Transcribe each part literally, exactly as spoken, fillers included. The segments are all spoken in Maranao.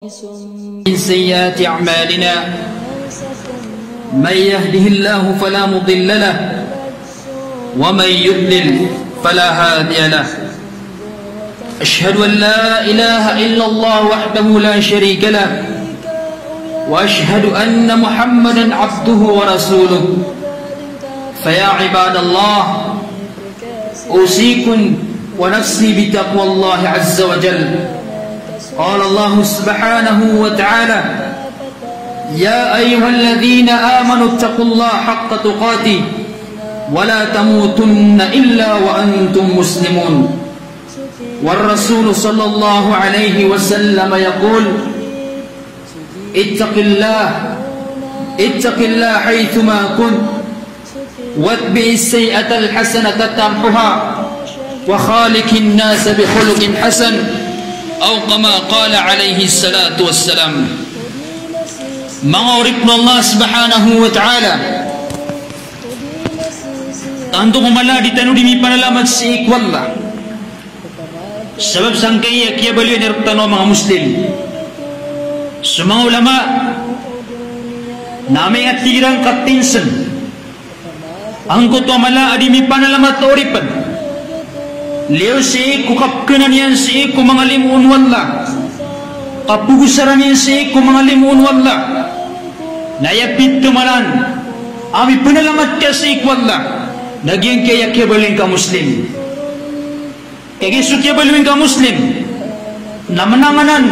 من سيئات أعمالنا، من يهده الله فلا مضل له، ومن يضلل فلا هادي له. أشهد أن لا إله إلا الله وحده لا شريك له، وأشهد أن محمدا عبده ورسوله. فيا عباد الله، أوصيكم ونفسي بتقوى الله عز وجل. قال الله سبحانه وتعالى: يا أيها الذين آمنوا اتقوا الله حق تقاته ولا تموتن إلا وأنتم مسلمون. والرسول صلى الله عليه وسلم يقول: اتق الله، اتق الله حيثما كنت، وأتبع السيئة الحسنة تمحها، وخالق الناس بخلق حسن، أو كما قال عليه الصلاة والسلام. Manga oripn o Allah subhanahu wa ta'ala, tanto ko mala a di tano di mipanalamat sii ko Allah. Sabap sangkai a kiyabaloy iyan rktano a manga Muslim. So manga ulama na amay ka tig iran ka tinsan angkoto a mala a di mipanalamat a oripn, liyo sii ko kapkhanan iyan sii ko manga limo on o Allah, kapogosaran iyan sii ko manga limo on o Allah, na aya pithamalaan a mipanalamat ka sii ko Allah na giyangkaya kiyabaloy ngka a Muslim. Kagiya so kiyabaloy ngka a Muslim na mnang anan,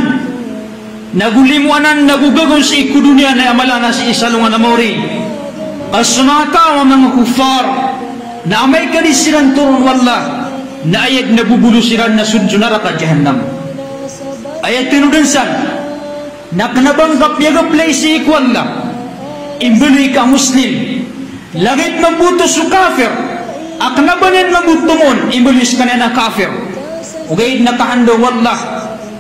nago limo anan, nago gagaw sii ko doniya na aya mala na sii sa alongan a maori. Ka so manga taw a manga kuffar na amay ka di siran toron o Allah na aya dn a boboloy siran na so dn so naraka jahannam. Aya tanodan san na kna ba ngka piyagaplay sii ko Allah, imbaloy ka a Muslim. Lagid mambo oto so kafir a kna ba niyan mambo oto mon, imbaloy skaniyan a kafir. Ogaid na kahandao o Allah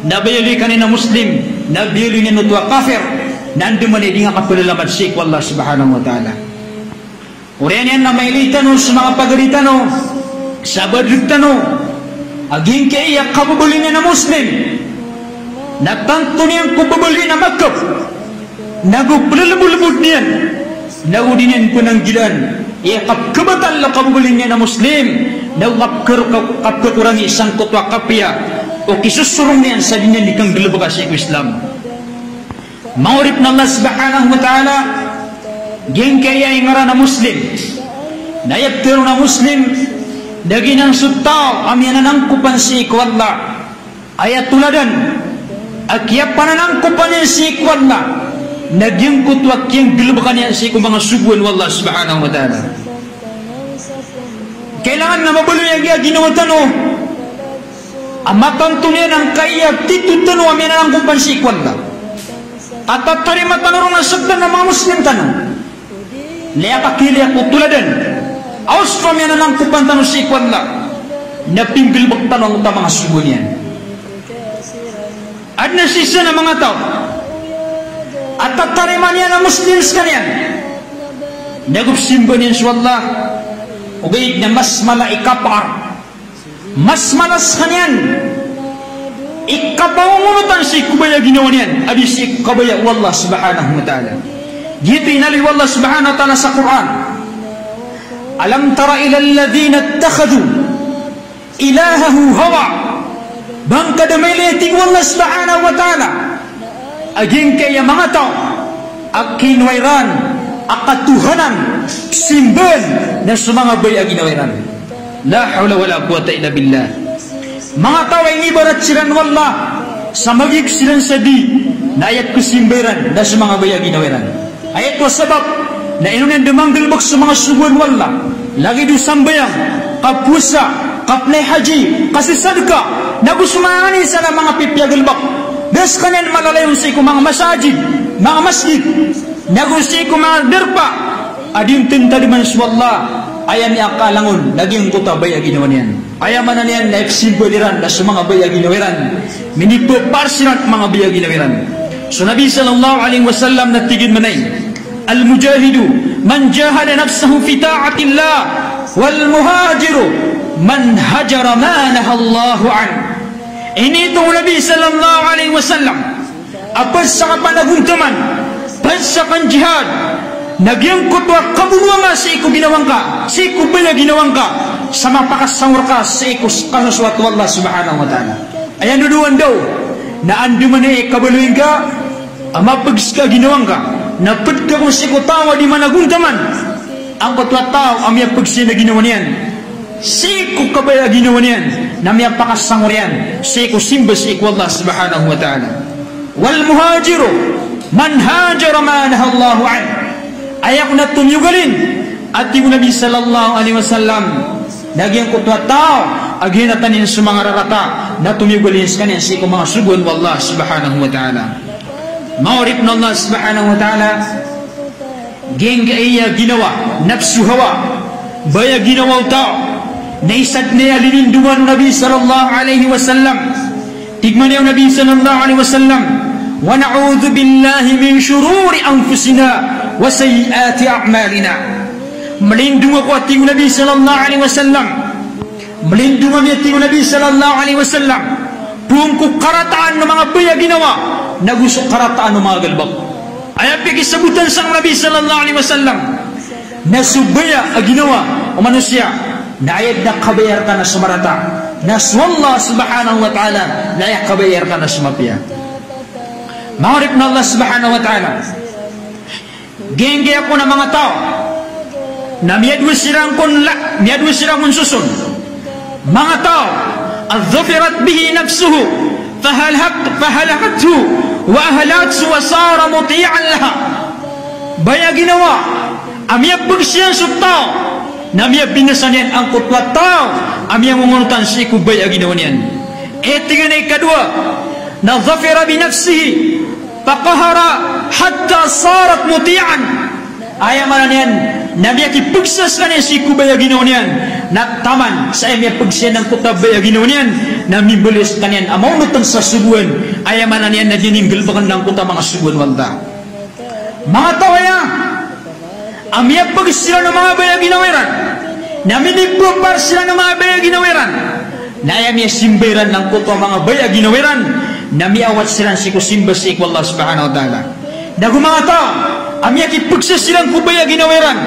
na biyaloy ka niyan a Muslim, na biyaloy niyan oto a kafir, na andamanaya di ngka kapnalamat sii ko Allah subhanahu wa ta'ala. Oriyan iyan na mailay tano so manga pagari tano, sabaad rktano, a giyangkaya kababaloy niyan a Muslim na tanto niyan ko babaloy a makap, nago plbolbod iyan, nago di niyan pnanggilaan aya kapkhabatal a kababaloy niyan a Muslim, nago kapkar-, kap-, kapkhakorangi sangkoto a kapiya o kisosorong iyan sa di niyan di kanggalbka sii ko Islam. Manga oripn o Allah subhanahu wa ta'ala, giyangkaya ingaran a Muslim na aya ptharoon a Muslim na giyanan so taw a miyananangkopan sii ko Allah. Aya toladan a kiyapananangkopan iyan sii ko Allah na giyangkoto a kiyanggalbka niyan sii ko manga sogoan o Allah subhanahu wa ta'ala. Kailangan na mabaloy a giya ginawa tano a matanto niyan angkaya tito tano a miyananangkopan sii ko Allah. Ka tatarima tano ron a sktano a manga Muslim tano. Laya ka kiliya ko toladan a osto a miyananangkopan tano sii ko Allah na pinggalbk tano angkoto a manga sogoan iyan. Adn a sii san a manga taw a tatarima niyan a Muslim skaniyan, nago pzimbaan iyan so Allah, ogaid na mas mala i kapakar, mas mala skaniyan i kapangongonotan sii ko baya a ginawa niyan a di sii ko kabaya o Allah subhanahu wa ta'ala. Giyoto i inaloy o Allah subhanahu wa ta'ala sa Qur'an: Alam tara ila alladhina ittakhadhu ilahahu hawa. Ba ngka da mailay, tig o Allah subhanahu wa ta'ala, a giyangkaya manga taw a kinowa iran a katohanan, simbaan, na so manga baya a ginawa iran. La hawla wala quwwata illa billah. Manga taw a inibarat siran o Allah sa magiyag siran sa di na aya pkhasimba iran na so manga baya a ginawa iran. Aya oto a sabap na ino niyan da manggalbk so manga sogoan o Allah, lagid o sambayang, kapowasa, kapnay haji, kasasadka, nago so manga anan san a manga pipiya a galbk. Da skaniyan malalayon sii ko manga masajid, manga masjid, nago sii ko manga darpa a di on tantadaman so Allah, aya miyakalang on na giyangkoto a baya a ginawa niyan. Aya maana niyan na ipsimbaan iran na so manga baya a ginawa iran, minipapar siran ko manga baya a ginawa iran. So Nabi sallallahu alaihi wasallam na tig iyan mambo a, "Al-mujahidu man jahada nafsahu fi ta'atillah, wal-muhajiru man hajara ma nahallahu anhu." Initong o Nabi sallallahu alaihi wasallam a pd sa kapanagontaman, pd sa kanjihad, na giyangkoto a kabonoa ngka sii ko ginawa ngka, sii ko baya a ginawa ngka, sa mapakasangor ka sii ko kasosoat o Allah subhanahu wa ta'ala. Aya ndodowan daw na andamanaya i kabaloy ngka a mapd ska a ginawa ngka, na pd ka kon sii ko taw a di managontaman, angkoto a taw a miyapd siyan a ginawa niyan sii ko kabaya a ginawa niyan, na miyapakasangor iyan sii ko simba sii ko Allah subhanahu wa ta'ala. Wal muhajiru man hajara ma nahallahu anhu. Aya kon a tomiyogalin, a tig o Nabi sallallahu alaihi wasallam, na giyangkoto a taw a giyanatan iyan so manga rarata, na tomiyogalin skaniyan sii ko manga sogoan o Allah subhanahu wa ta'ala. Manga oripn o Allah subhanahu wa ta'ala, giyangkaya ginawa, nafsu hawa, baya a ginawa o taw, na isa dn aya a linindongan o Nabi sallallahu alaihi wasallam. Tig mambo o Nabi sallallahu alaihi wasallam, "Wa na'udhu billahi min shururi anfusina wa sayyiati a'malina." Mlindong ako, a tig o Nabi sallallahu alaihi wasallam, mlindong ami, a tig o Nabi sallallahu alaihi wasallam, poon ko karataan o manga baya a ginawa, nago so karataan o manga galbk. Aya pikisabotan sa Nabi sallallahu alaihi wasallam na so baya a ginawa o manosiya na aya dn a kabaya rkano so marata, na so Allah subhanahu wa ta'ala na aya kabaya rkano so mapiya. Manga oripn o Allah subhanahu wa ta'ala, giyangkaya kon a manga taw na miyadowa siran kon la, miyadowa siran kon soson. Manga taw a dhafirat bihi nafsuhu, fahalak-, fahalakathu, wa ahlakathu, wa sara muti'an laha. Baya a ginawa a miyapd siyan so taw na miyabinasa niyan angkoto a taw a miyangongonotan sii ko baya a ginawa niyan. Aya tig iyan a ikadowa na dhafira bi nafsihi, faqaharaha hatta sarat muti'an. Aya maana niyan na miyakipgsa skaniyan sii ko baya a ginawa niyan, na taman sa aya miyapgsa iyan angkoto a baya a ginawa niyan, na mimbaloy skaniyan a maonotn sa sogoan. Aya maana niyan na di niyan nggalbkn angkoto a manga sogoan o Allah. Manga taw aya a miyapg siran o manga baya a ginawa iran, na minibapar siran o manga baya a ginawa iran, na aya miyasimba iran angkoto a manga baya a ginawa iran, na miyawat siran sii ko simba sii ko Allah subhanahu wa ta'ala. Nago manga taw a miyakipgsa siran ko baya a ginawa iran,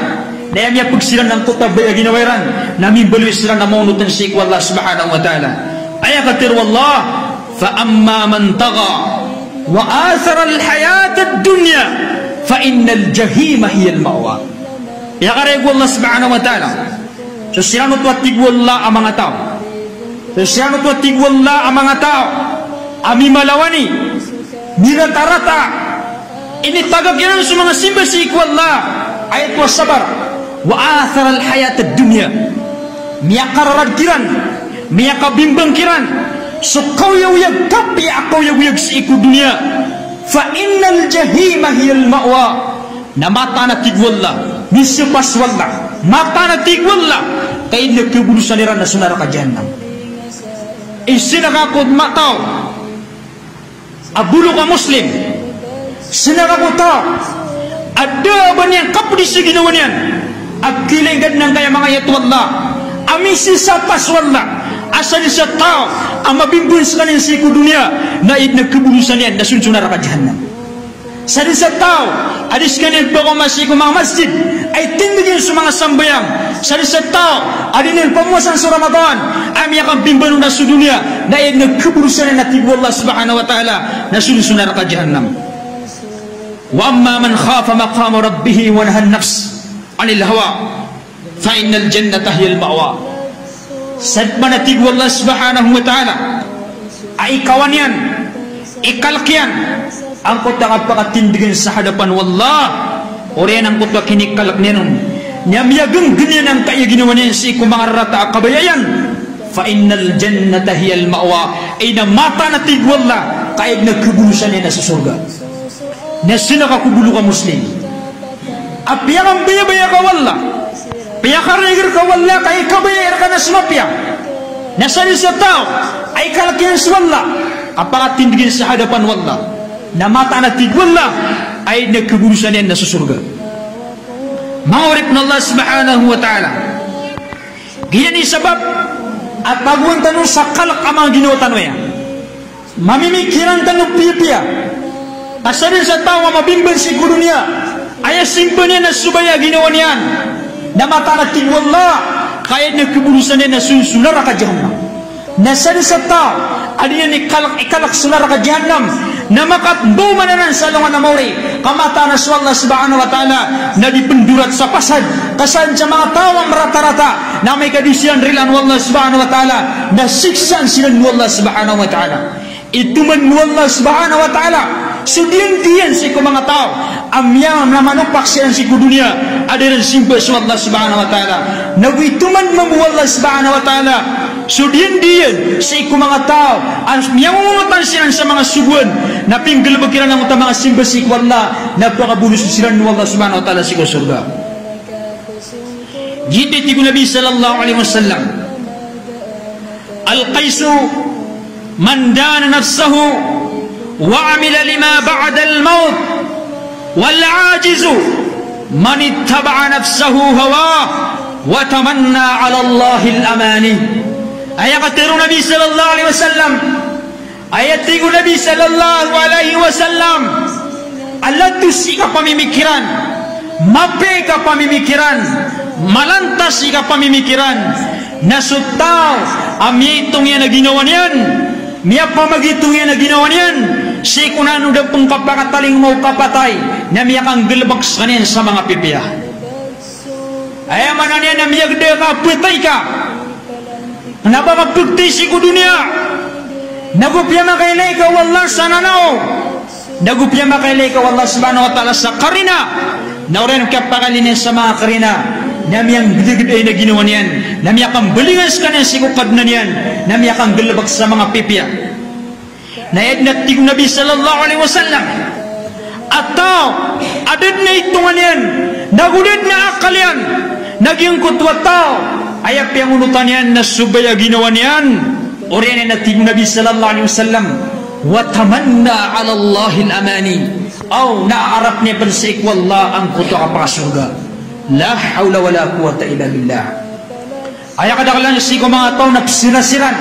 na aya miyapg siran angkoto a baya a ginawa iran, na mimbaloy siran a maonotn sii ko Allah subhanahu wa ta'ala. Aya katharo o Allah, "Fa amma man tagha wa athara al-hayata ad-dunya fa innal jahima hiya al-ma'wa." Aya kareg o Allah subhanahu wa ta'ala. So siran oto a tig o Allah a manga taw. So siran oto a tig o Allah a manga taw a mimalawani, miratarata, initagak iran so manga simba sii ko Allah, aya oto a sabar. Wa athara al-hayata ad-dunya. Miyakararad kiran, miyakabimbang kiran so kaoyagoyag, kapiya a kaoyagoyag sii ko doniya. Fa innal jahima hiya al-ma'wa. Na mataan a tig o Allah, misapas o Allah, mataan a tig o Allah, ka aya dn a kabolosan iran na so naraka Jahannam. Isa na ka ko mataw a bolok a Muslim, isa na ka ko taw a da a ba niyan kapdi sa ginawa niyan a kilinggad angkaya manga ayat o Allah a misapas o Allah a sadn sa taw a mabimbang skaniyan sii ko doniya na aya dn a kabolosan iyan na so naraka Jahannam. Sadn sa taw a di skaniyan pakaoma sii ko manga masjid a itindg iyan so manga sambayang, sadn sa taw a di niyan pamowasan so Ramadan a miyakambimbanon na so doniya, na aya dn a kabolosan iyan a tig o Allah subhanahu wa ta'ala na so naraka Jahannam. Wa amma man khafa maqama rabbihi wa nahan nafsa anil hawa fa innal jannata hiyal ma'wa. Sadn man a tig o Allah subhanahu wa ta'ala a ikawan iyan, ikalk iyan angkoto a kapakatindgn sa hadapan o Allah, oriyan angkoto a kinikalk niyan on, na miyagnggn iyan angkaya ginawa niyan sii ko manga rarata a kabaya iyan, fa innal jannata hiyal ma'wa. Aya na mataan a tig o Allah ka aya dn a kabolosan iyan na so sorga. Na isa na ka ko bolok a Muslim a piyakambayabaya ka o Allah, piyakarayag rka o Allah ka ikabaya rka na so mapiya. Na sadn sa taw a ikalk iyan so Allah a pakatindgn sa hadapan o Allah, na mataan a tig o Allah a aya dn a kabolosan iyan na so sorga. Manga oripn o Allah subhanahu wa ta'ala, giyanan i sabap a tagoan tano sa kalk a manga ginawa tano aya. Mamimikiran tano piyapiya Ka sadn sa taw a mabimban sii ko doniya, aya simba niyan na so baya a ginawa niyan, na mataan a tig o Allah, ka aya dn a khabolosan iyan na so, so naraka jahannam. Na sadn sa taw a di niyan ikalk, ikalk so naraka jahannam, na makatmbaw man anan sa alongan a maori, ka mataan a so Allah subhanahu wa ta'ala na di pndorat sa pasad. Ka sadn sa manga taw a mratarata, na amay ka di siran rilaan o Allah subhanahu wa ta'ala, na siksaan siran o Allah subhanahu wa ta'ala. Itoman o Allah subhanahu wa ta'ala so diyandiyan sii ko manga taw a miya, na manopak siran sii ko doniya a da iran simba so Allah subhanahu wa ta'ala. Nago itoman mambo o Allah subhanahu wa ta'ala so diyandiyan sii ko manga taw a miyangongonotan siran sa manga sogoan, na pinggalbk iran angkoto a manga simba sii ko Allah, na pakabolos siran o Allah subhanahu wa ta'ala sii ko sorga. Giyoto i tig o Nabi sallallahu alaihi wasallam: Al-qaysu man dana nafsahu wa amila lima ba'dal mawt, wal ajizu man ittaba'a nafsahu hawahu wa tamanna 'ala Allahil amani. Aya katharo o Nabi sallallahu alaihi wasallam, aya tig o Nabi sallallahu alaihi wasallam, a latos i kapamimikiran, mapiya i kapamimikiran, malantas i kapamimikiran, na so taw a miyaitong iyan a ginawa niyan, miyapamagitong iyan a ginawa niyan sii ko nano da pn kapakatalingoma o kapatay, na miyakanggalbk skaniyan sa manga pipiya. Aya maana niyan na miyagda ka a phatay ka, na ba ka pagtay sii ko doniya, nago piyamakailay ka o Allah sa nanao, nago piyamakailay ka o Allah subhanahu wa ta'ala sa karina, na oriyan kiyapakailay niyan sa manga karina, na miyanggdagd aya na ginawa niyan, na miyakambalingan skaniyan sii ko Kadnan iyan, na miyakanggalbk sa manga pipiya. Na aya dn a tig o Nabi sallallahu alaihi wasallam, a taw a da dn a itongan iyan, nago da dn a akal iyan, na giyangkoto a taw a aya piyangonotan iyan na so baya a ginawa niyan, oriyan iyan a tig o Nabi sallallahu alaihi wasallam, wa tamanna 'ala Allahil amani, aw na aarap niyan pn sii ko Allah angkoto a kapakasorga. La hawla wala quwwata illa billah. Aya kadaklan sii ko manga taw na pzira siran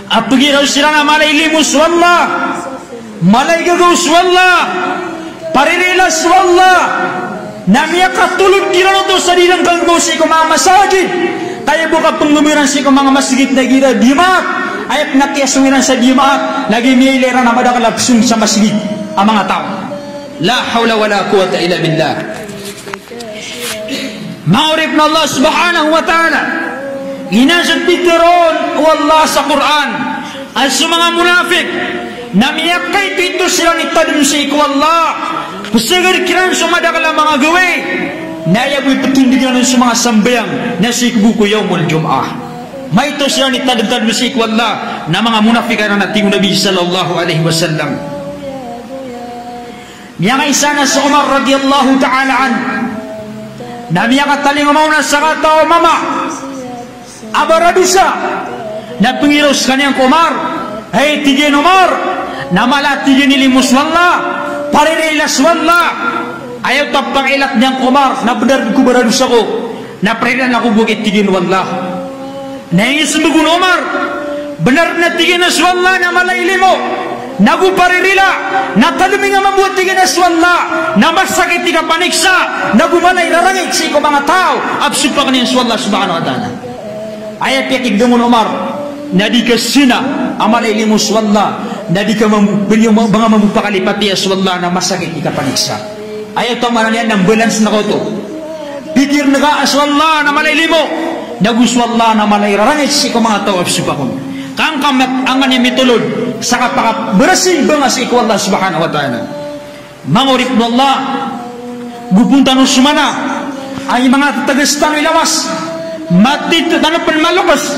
a pgiraw siran a mala i limo so Allah, mala i gagaw so Allah, paririla so Allah, na miyakatolod kiran oto sa di iran kanggaw sii ko manga masajid. Ka aya bo kapnggawii ran sii ko manga masjid na igira Jumaat, aya pn a kiyasong iran sa Jumaat, lagid miyailay ran a madakl a pzong sa masjid a manga taw. La hawla wala quwwata illa billah. Manga oripn o Allah subhanahu wa ta'ala, giyanan so pitharo o Allah sa Qur'an a so manga munafik na miyakaitoito siran i tadm sii ko Allah, pzagad kiran so madakl a manga gawii, na aya bo i ptindg iran on so manga sambayang na sii ko bo ko yawmul jum'ah. Maito siran i tadm-tadm sii ko Allah na manga munafik iran, a tig o Nabi sallallahu alaihi wasallam. Miyakaisa na so Umar radiyallahu ta'ala anhu na miyakatalingoma on a sakataw a mama a baradosa. Na pngiraw skaniyan ko Umar, hay, tig iyan, Umar, na mala, tig iyan, i limo so Allah, paririla so Allah. Aya oto a pangailat niyan ko Umar na bnar ko baradosa ko, na paririlaan ako bo, tig iyan, o Allah. Na inismbag on o Umar, bnar dn, a tig iyan, a so Allah na mala i limo, nago paririla, na tadmi nga mambo, a tig iyan, a so Allah na masakit i kapaniksa, nago mala i rarangit sii ko manga taw a pzopak iyan so Allah subhanahu wa ta'ala. Aya piyakigdam on o Umar na di ka zina a mala i limo so Allah, na di ka mambo, ba nga mambo pakalipatiya so Allah na masakit i kapaniksa. Aya oto a maana niyan na mbalan sn ka oto. Pikirn ka a so Allah na mala i limo, nago so Allah na mala i rarangit sii ko manga taw a pzopak on. Ka angka met angan iyan mitolod sa kapakabarasing ba nga sii ko Allah subhanahu wa ta'ala. Manga oripn o Allah, gopon tano somana a manga tatagas tano i lawas, matito tano pn maloks,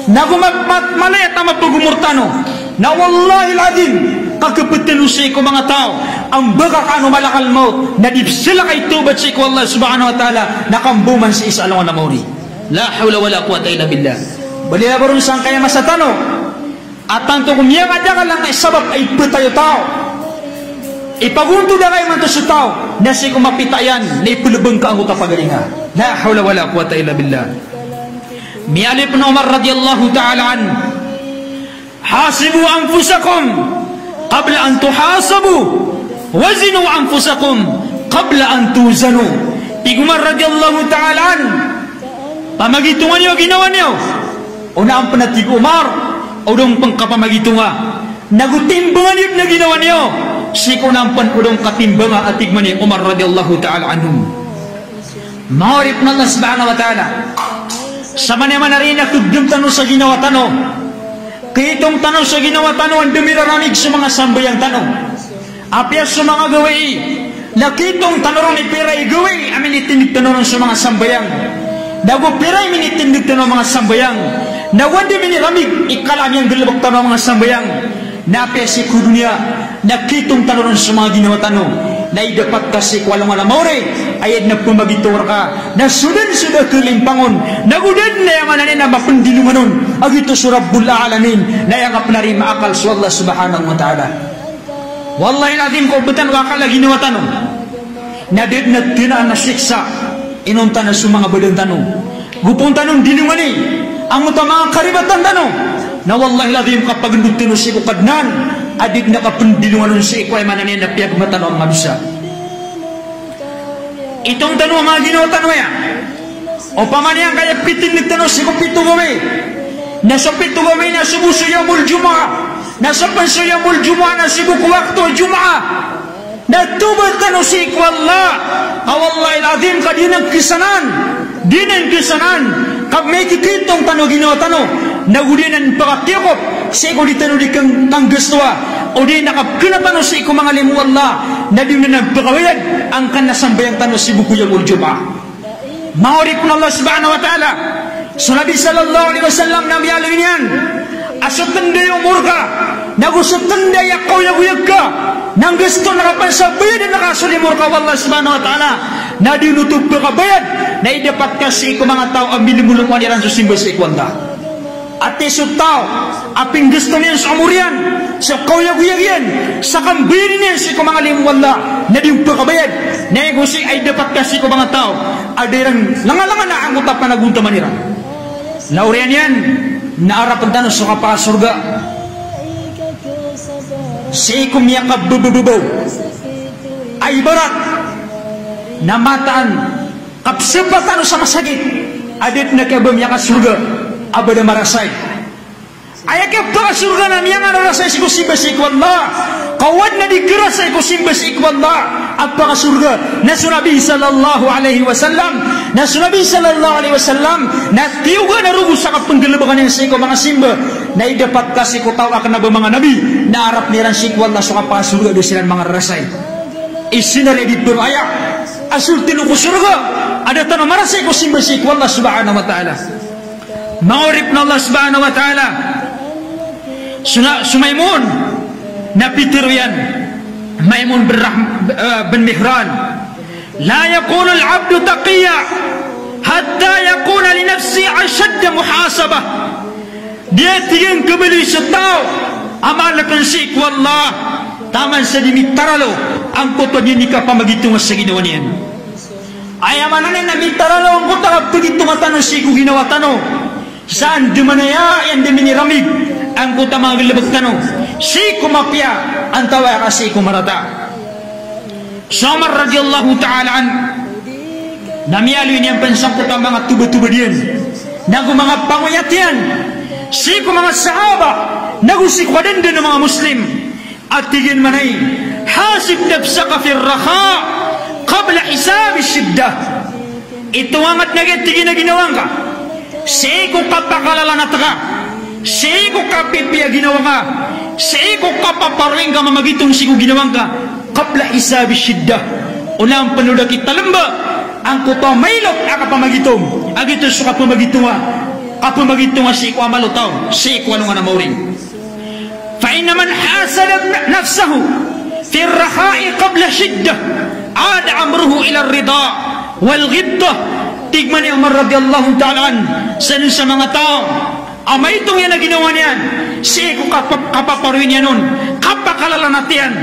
nago mat, mat, malaya tano pagomor tano. Na wallahil adhim, ka kaptano sii ko manga taw a mbaka kano malakal mawt na di pzalakay tawbat sii ko Allah subhanahu wa ta'ala, na kambaw man sii sa alongan a maori. La hawla wala quwwata illa billah. Bali a ba ron sangkaya masa tano a tanto ko miyakadakl a sabap a ipatay o taw, ipagontod a kay manto so taw, na sii ko mapita iyan na ipalbng ka angkoto a pagalinga. La hawla wala quwwata illa billah. Miyaaloy pn o Umar radiyallahu ta'ala anhu, hasibu anfusakum qabla an tuhasabu, wazinu anfusakum qabla an tuzanu. Tig o Umar radiyallahu ta'ala anhu, pamagitonga niyo a ginawa niyo. Onaan pn, a tig o Umar, o da ngka pn kapamagitonga, nago timbanga niyo pn a ginawa niyo sii ko onaan pn o da ngka timbanga, a tig man i Umar radiyallahu ta'ala anhu. Manga oripn o Allah subhanahu wa ta'ala, sa manaya man ari na kagdam tano sa ginawa tano, kaitong tano sa ginawa tano, anda miraramig so manga sambayang tano. Apiya so manga gawii na kaitong tano ron i pira i gawii a minitindg tano ron so manga sambayang, nago pira i minitindg tano a manga sambayang, nago anda miniramig i kala a miyanggalbk tano a manga sambayang. Na apiya sii ko doniya na kaitong tano ron so manga ginawa tano, na idapat ka sii ko alongan a maori, aya dn a pamagitonga rka na so dn so da kalimpang on, nago da dn, aya maana niyan, na mapndilongan on a giyoto so Rabbul Alamin, na aya ngka pn ari maakal so Allah subhanahu wa ta'ala. Wallahil azim, ko btad o akal a ginawa tano na da dn a tnaan a siksa inonta na so manga badan tano. Go pn tano ndilongani angkoto a manga karibatan tano. Na wallahil azim, kapagndod tano sii ko Kadnan a da dn a kapndilongan on sii ko, aya maana niyan, na piyagma tano a manga dosa. Itong tano a manga ginawa tano aya. Opama niyan ka aya pitindg tano sii ko pito gawii, na so pito gawii na so bo so yawmul jumu'ah, na so pn so yawmul jumu'ah na sii bo ko wakto Jumu'ah, na toba tano sii ko Allah. Ka wallahil azim, ka di nan kisanan, di nan kisanan ka mikikiitong tano a ginawa tano, nago di nan pakatiyokop sii ko di tano di kang-, kanggastowa, o di na kapkna tano sii ko manga limo o Allah, na di nan pkabayad angkanan a sambayang tano sii bo ko yawmul jumu'ah. Manga oripn o Allah subhanahu wa ta'ala, so Nabi sallallahu alaihi wasallam na miyaaloy niyan a so tnday a omor ka, nago so tnday a kaoyagoyag ka, na nggasto na kapan sa bayad na ka so limo rka o Allah subhanahu wa ta'ala, na di oto pkabayad, na idapat ka sii ko manga taw a milimolomoan iran so simba sii ko Allah. Ati so taw a pinggasto niyan so omor iyan, so kaoyagoyag iyan, sa kambayadi niyan sii ko manga limo o Allah, na di pkabayad, na aya go sii a idapat ka sii ko manga taw a da iran langalangan angkoto a panagontaman iran. Na oriyan iyan na arapn tano so kapakasorga sii ko miyakabababaw a ibarat na mataan kapsapatan o sa masakit a da dn a kiyabaya miyakasorga a ba da marasay. Aya kiyapakasorga na miyangararasay sii ko simba sii ko Allah. Ka o adn a di karasay ko simba sii ko Allah a pakasorga na so Nabi sallallahu alaihi wasallam, na so Nabi sallallahu alaihi wasallam na tiyoga na rogo sa kapnggalbka niyan sii ko manga simba. Na idapat ka sii ko taw a kna ba manga nabi na arapn iran sii ko Allah so kapakasorga a da siran mangararasay. Isinari a di pn aya a so tano ko sorga a da tano marasay ko simba sii ko Allah subhanahu wa ta'ala. Manga oripn o Allah subhanahu wa ta'ala, so na, so Maimun na pitharo iyan, Maimun bin Rahm-, eh, bin Mihran, la yakunul abdu taqiyyan hatta yakuna li nafsihi ashadda muhasabah. Di, a tig iyan, kabaloy so taw a maalkn sii ko Allah taman sa di mitaralo angkoto a di niyan kapamagitonga sa ginawa niyan. Aya maana niyan na mitaralo angkoto a kapagitonga tano sii ko ginawa tano. Sa andamanaya i anda miniramig angkoto a manga galbk tano sii ko mapiya, antaa ka sii ko marata. So Umar radiyallahu ta'ala anhu na miyaaloy niyan pn sangkoto a manga tobatobad iyan nago manga pangoyat iyan sii ko manga sahaba nago sii ko kadandan a manga Muslim. A tig iyan mambo, hasib nafsaka fir rakha qabla hisabi shiddah. Itongangat na giya tig iyan a ginawa ngka sii ko kapakalalanat ka, sii ko kapipiya ginawa ngka, sii ko kapaparoy ngka mamagitong sii ko ginawa ngka, qabla hisabi shiddah. Onaan pn o da kitalmba angkoto a mailot a kapamagitong, a giyoto so kapamagitonga, kapamagitonga sii ko a malotaw, sii ko alongan a maori. Fa inna man hasaba nafsahu fir rakha'i qabla shiddah, 'ada amruhu ila rida wal ghibtah. Tig mambo i Umar radiyallahu ta'ala anhu, sa dn sa manga taw a maitong iyan a ginawa niyan sii ko kapa-, kapaparoy niyan on, kapakalalanat iyan,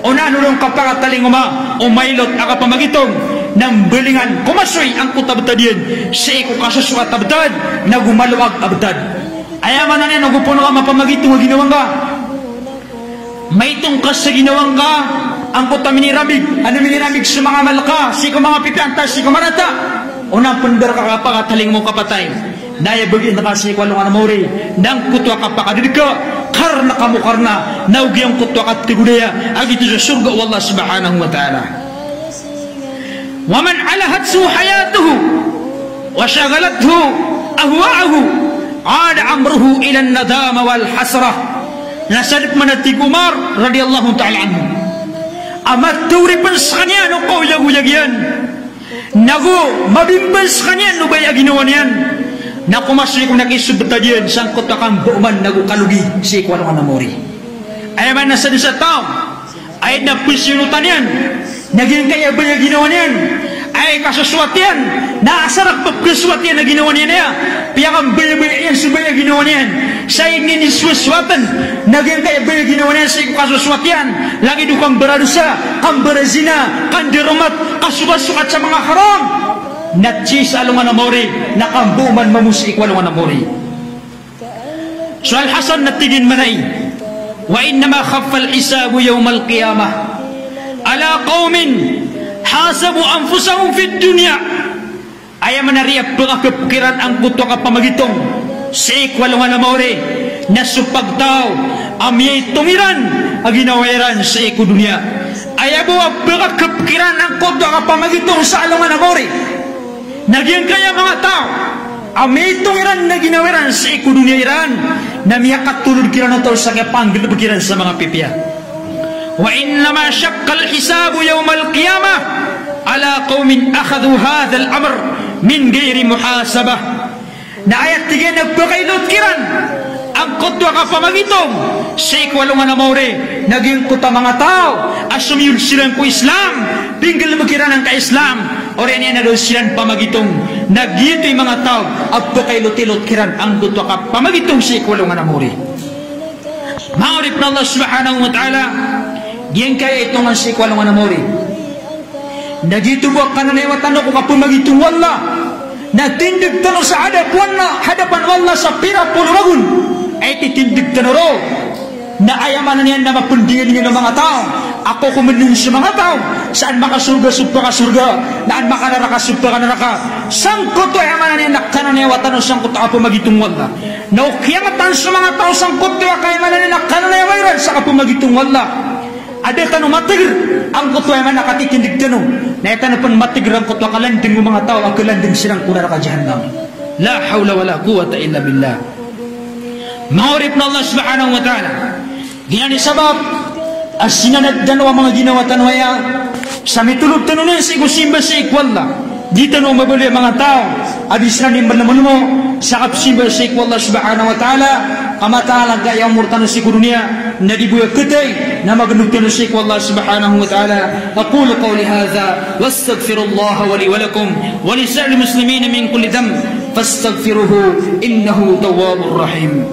onaan o da on kapakatalingoma o mailot a kapamagitong, na mbalingan ko masoy angkoto a btad iyan sii ko kasosoat a btad nago maloag a btad. Aya maana niyan na go pn ka mapamagitong a ginawa ngka Maitong ka sa ginawa ngka angkoto a miniramig, ano, miniramig so manga amal ka sii ko manga pipiya antaa sii ko marata. Onaan pn da rka kapakatalingoma o kapatay. Na aya bagian ka sii ko alongan a maori na angkoto a kapakadadka, karna kamokarna, na ogaid angkoto a kategodaya a giyoto sa sorga o Allah subhanahu wa ta'ala. Wa man alahathu hayatuhu wa shaghalathu ahwa'uhu 'ada amruhu ila an-nadama wal hasrah. Na sadn pman a tig o Umar radiyallahu ta'ala anhu a matawri pn skaniyan o kaoyagoyag iyan, nago mabimbang skaniyan o baya a ginawa niyan, na komasoy ko na kisobtad iyan sangkoto a kambaoman nago kalogi sii ko alongan a maori. Aya maana na sadn sa taw a aya na pziyolotan iyan na giyangkaya baya a ginawa niyan, aya kasosowat iyan, na asar a pkasowat iyan a ginawa niyan aya, piyakambayabayaan iyan so baya a ginawa niyan. Sa aya niyan sosowatn na giyangkaya baya a ginawa niyan sii ko kasosowat iyan, lagid o kambaradosa, kambarazina, kandarmat, kasokasokat sa manga haram, na sii sa alongan a maori na kambaoman mambo sii ko alongan a maori. So Al-Hasan na tig iyan mambo, "Wa innama khaffa al-hisabu yawm al-qiyamah ala qawmin hasabu anfusahum fid dunya." Aya maana riya a pkakapkiran angkoto a kapamagitong sii ko alongan a maori na so pagtaw a miyaitong iran a ginawa iran sii ko doniya. Aya bo a pkakapkiran angkoto a kapamagitong sa alongan a maori na giyangkaya manga taw a miyaitong iran na ginawa iran sii ko doniya iran, na miyakatolod kiran oto sa kiyapanggalbk iran sa manga pipiya. Wa innama shaqqa al-hisabu yawm al-qiyamah ala qawmin akhadhu hadha al-amr min ghayri muhasabah. Na aya tig iyan a pkailot kiran angkoto a kapamagitong sii ko alongan a maori na giyangkoto a manga taw a somiyold siran ko Islam, pinggalbk iran angkai Islam, oriyan iyan a da siran pamagitong, na giyoto i manga taw a pkailotilot kiran angkoto a kapamagitong sii ko alongan a maori. Manga oripn o Allah subhanahu wa ta'ala, giyangkaya itongan sii ko alongan a maori na giyoto bo a kananayawatan o kapamagitong o Allah. Na tindg tano sa hadap o Allah, hadapan o Allah sa pira polo ragon a ititindg tano roo. Na aya maana niyan na mapndingalingan o manga taw a kokomn on so manga taw sa an makasorga so pakasorga, na an makanaraka so pakanaraka. Sangkoto aya maana niyan na kananayawatan o sangkoto a kapamagitong o Allah. Na o kiyangatan so manga taw sangkoto aya maana niyan na kananayawa iran sa kapamagitong o Allah. A da tano matgr angkoto aya maana a katitindg tano, na aya tano pn matgr angkoto a kalandng o manga taw a kalandng siran ko naraka jahannam. La hawla wala quwwata illa billah. Manga oripn o Allah subhanahu wa ta'ala, giyanan i sabap a sinanad tano a manga ginawa tano aya sa mitolod tano niyan sii ko simba sii ko Allah. Di tano mabaloy a manga taw a di siran di mbalmbalmo sa kapsimba sii ko Allah subhanahu wa ta'ala. Ka matag a aya omor tano sii ko doniya na di bo aya katay, na magndg tano sii ko Allah subhanahu wa ta'ala. Aqulu qawli hadha wa astaghfirullaha li wa lakum wa li sa'iril muslimina min kulli dhanb fastaghfiruhu innahu tawwabur rahim.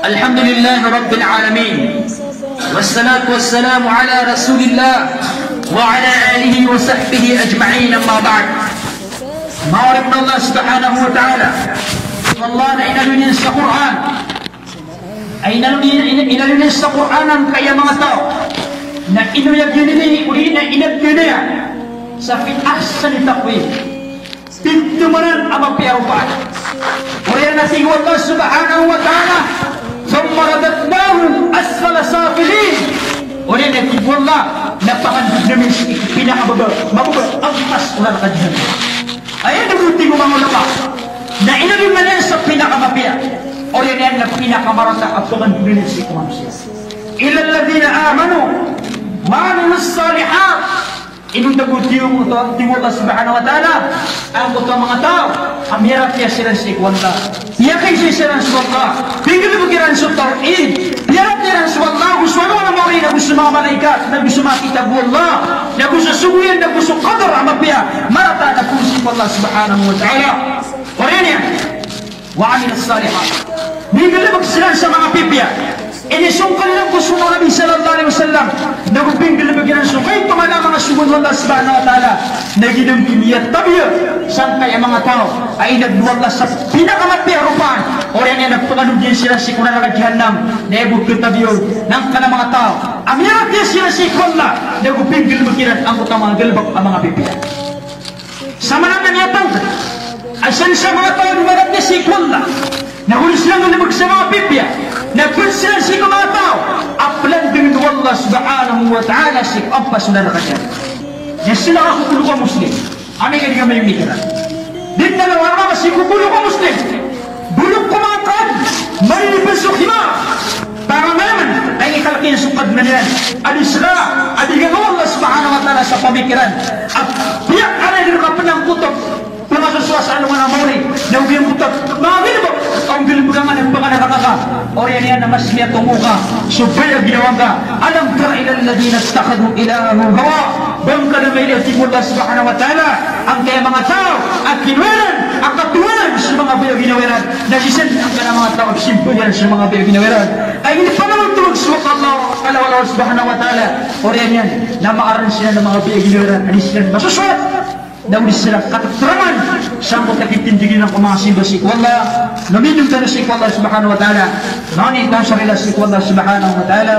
Alhamdulillahi Rabbil Alamin. Wassalatu wassalamu ala Rasulillah wa ala alihi wa sahbihi ajma'in, amma ba'd. Manga oripn o Allah subhanahu wa ta'ala. Allah na inaloy niyan sa Qur'an. Ay inaloy niyan, ina-, inaloy niyan sa Qur'an angkaya manga taw na inoyag iyan ini, odi na inadn iyan sa fi ahsani taqwim. Pithamaran a mapiya a ropaan. Oriyan a tig o Allah subhanahu wa ta'ala, "Thumma radadnahu asfala safilin." Oriyan a tig o Allah, na pakandodn ami sii ko pinakababa, mababa a bas o naraka jahannam. Aya dn bo tig o manga ulama na inaloy niyan sa pinakamapiya. Oriyan iyan na pinakamarata a pakandodn ami sii ko manosiya. Illa alladhina amanu wa amilus salihat. Ino tago tiyo ko to, tig o Allah subhanahu wa ta'ala, angkoto a manga taw a miyaratiya siran sii ko Allah, miyakaisa siran so Allah, pinggalbk iran so tawhid, miyaratiya iran so Allah, go so alongan a maori, nago so manga malaikat, nago so manga kitab o Allah, nago so sogo iyan, nago so qadar a mapiya, marata a poon sii ko Allah subhanahu wa ta'ala. Oriyan iyan, wa amilus salihat. Minggalbk siran sa manga pipiya. Inisongkal iran ko so Nabi sallallahu alaihi wasallam, na go pinggalbk iran so maito a manga sogo o Allah subhanahu wa ta'ala, na giya dn miyatabiya sangkaya manga taw a inadn o Allah sa pinakamapiya a ropaan, oriyan iyan na pkadodiyan siran sii ko naraka jahannam, na aya bo katabiya on na angkana a manga taw a miyatiya siran sii ko Allah, na go pinggalbk iran angkoto a manga galbk a manga pipiya. Sa maana niyan a tawbat, a san sa manga taw a di magatiya sii ko Allah, na go di siran galbk sa manga pipiya, na pd siran sii ko manga taw a plandgn o Allah subhanahu wa ta'ala sii ko ampas o naraka jahannam. Di sila ka ko bolok a Muslim, amay ka di ka maimikira. Di na lawan ka sii ko bolok a Muslim. Bolok ko manga Kadnan, mariripen so khimar. Para mayaman, ay ikalkin so Kadnan iyan. A di sila, a di ginawa o Allah subhanahu wa ta'ala sa pamikiran. A piyakalay di ka pnangkoto, pamasosowa sa alongan a maori, na ogaid angkoto a manga galbk, a galbk a manga pakanan a kaka. Oriyan iyan na mas miyatomo ka so baya a ginawa ngka. Alam tara ila alladhina ittakhadhu ilahahum hawa. Ba ngka da mailay, tig o Allah subhanahu wa ta'ala, angkaya manga taw a kinowa iran, a katowa iran so manga baya a ginawa iran, na sii san angkana a manga taw a pzimba iran so manga baya a ginawa iran. Ay inipanaw on tawag so Allah, Allah, Allah subhanahu wa ta'ala. Oriyan iyan na maarn siran a manga baya a ginawa iran a di siran masosowa. Na o di siran katataraman sangkoto a kitindg iran ko manga simba sii ko Allah, na minonda tano sii ko Allah subhanahu wa ta'ala. Manga initawasal iran sii ko Allah subhanahu wa ta'ala.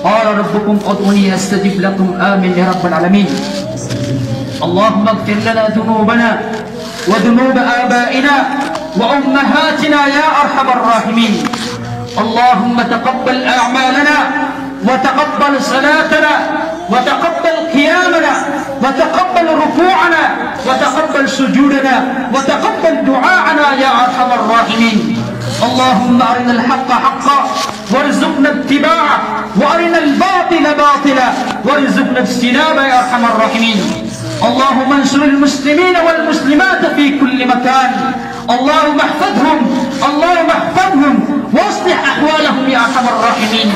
Qala rabbukum ud'uni astajib lakum. Amin ya rabbal alamin. Allahumma ighfir lana dhunubana wa dhunuba abaina wa ummahatina ya arhamar rahimin. Allahumma taqabbal a'malana وتقبل صلاتنا، وتقبل قيامنا، وتقبل ركوعنا، وتقبل سجودنا، وتقبل دعاءنا يا أرحم الراحمين. اللهم أرنا الحق حقا وارزقنا اتباعه، وأرنا الباطل باطلا وارزقنا اجتنابه يا أرحم الراحمين. اللهم انصر المسلمين والمسلمات في كل مكان. اللهم احفظهم، اللهم احفظهم واصلح أحوالهم يا أرحم الراحمين.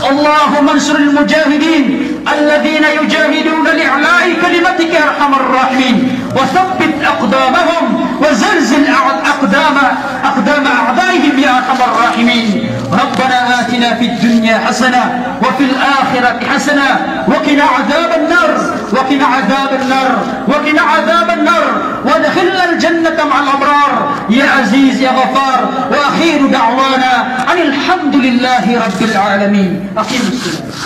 اللهم انصر المجاهدين الذين يجاهدون لإعلاء كلمتك يا أرحم الراحمين، وثبت أقدامهم وزلزل أع-، أقدام، أقدام أعدائهم يا أرحم الراحمين. ربنا آتنا في الدنيا حسنة وفي الآخرة حسنة وقنا عذاب النار، وقنا عذاب النار، وقنا عذاب النار، وأدخلنا الجنة مع الأبرار يا عزيز يا غفار. وأخير دعوانا أن الحمد لله رب العالمين. أقيموا الصلاة.